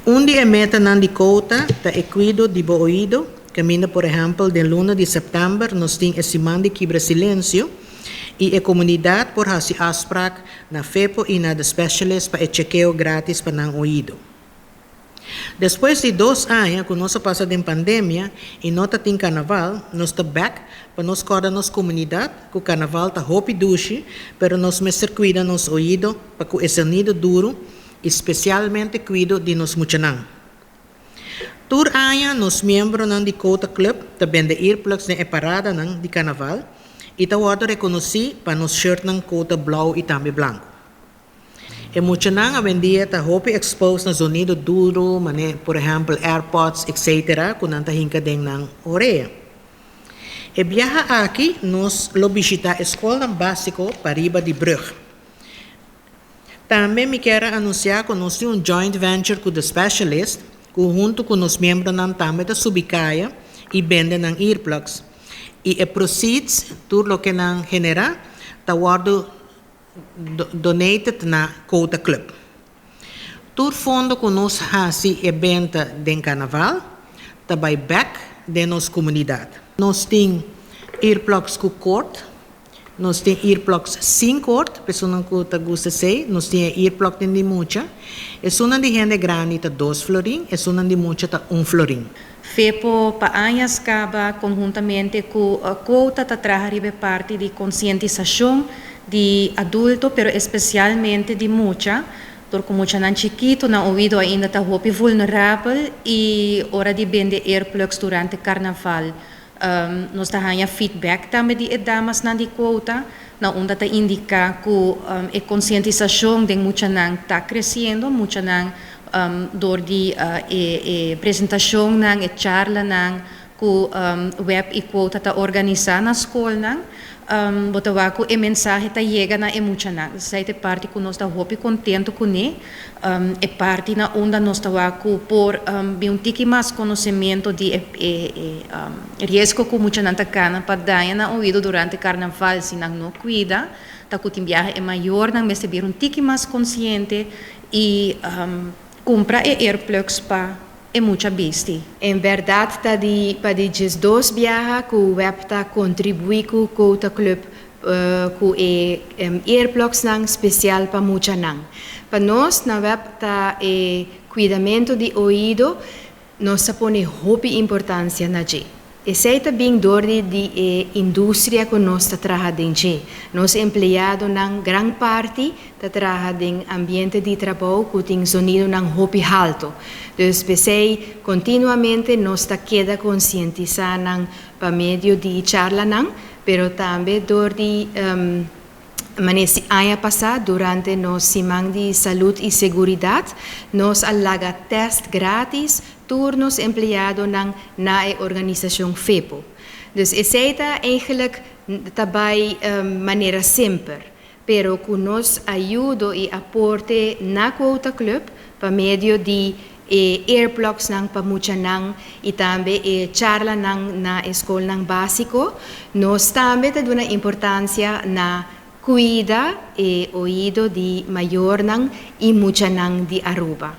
Un di e metanan di Quota ta e cuido di bo oido, caminda por ehempel den luna di september nos tin e Siman di Kibra Silencio y e comunidad por haci afspraak na FEPO y na The Specialist pa e chekeo gratis pa nan oido. Despues di 2 aña cu nos a pasa den pandemia y no tatin carnaval, nos ta back pa nos corda nos comunidad cu carnaval ta hopi dushi, pero nos mester cuida nos oido pa cu e sonido duro y specialmente cuido di nos muchanan. Tur aña nos miembronan di Quota Club ta bende earplugs den e paradanan di carnaval y ta wordo reconoci pa nos shirtnan Quota blauw y tambe blanco. E muchanan awendia ta hopi exposed na zonido duro, mane, por ehempel, AirPods, etc., cu nan ta hinca den nan orea. E biaha aki nos lo bishita e scolnan basico pariba di brug. Tambe mi kier anuncia cu nos tin un joint venture cu The Specialist, cu hunto cu nos miembronan tambe ta subi caya y bende nan earplugs. Y e proceeds, tur loke nan genera, ta wordo donated na Quota Club. Tur fondo cu nos haci e benta den carnaval, ta bay back den nos comunidad. Nos tin earplugs cu cord, nos tin earplugs sin cord, personanan cu ta gusta esey, nos tin earplug den di mucha. Esunnan di hende grandi ta 2 florin, esunnan di mucha ta 1 florin. FEPO pa añas caba conhuntamente cu Quota ta traha riba parti di concientisacion di adulto, pero especialmente di mucha, porque muchanan chikito nan oido ainda ta hopi vulnerabel y ora di bende earplugs durante carnaval. Nos ta haya feedback tambe di e damasnan di Quota, na unda ta indica cu e concientisacion di muchanan ta creciendo, muchanan door di e presentacionnan, e charlanan, cu WEB y Quota ta organisa na scolnan, bo ta wak cu e mensahe ta yega na e muchanan. Esey ta e parti cu nos ta hopi contento cune, e parti na unda nos ta wak cu por bin un tiki mas conocimento di e riesgo cu muchanan ta cana pa daña nan oido durante carnaval si nan no cuida, ta cu tin biaha e mayornan mester bira un tiki mas consciente y cumpra e earplugs pa e mucha bisti. En berdad ta di pa di 12 biaha cu WEB ta contribui cu Quota Club cu e earplugs nan special pa muchanan. Pa nos na WEB ta e cuidamento di oido, nos ta pone hopi importancia na dje. Esey ta bin door di e industria cu nos ta traha den dje. Nos empleadonan gran parti ta traha den ambiente di trabou cu tin sonidonan hopi halto. Dus p'esey continuamente nos ta keda concientisa nan pa medio di charlanan, pero tambe door di manesi aña pasa durante nos Siman di Salud y Seguridad, nos a laga test gratis tur nos empleadonan na e organisacion FEPO. Dus esey ta eigenlijk ta bay manera semper, pero cu nos ayudo y aporte na Quota Club pa medio di e earplugs nan pa muchanan y tambe e charlanan na scolnan basico, nos tambe ta duna importancia na cuida e oido di mayornan y muchanan di Aruba.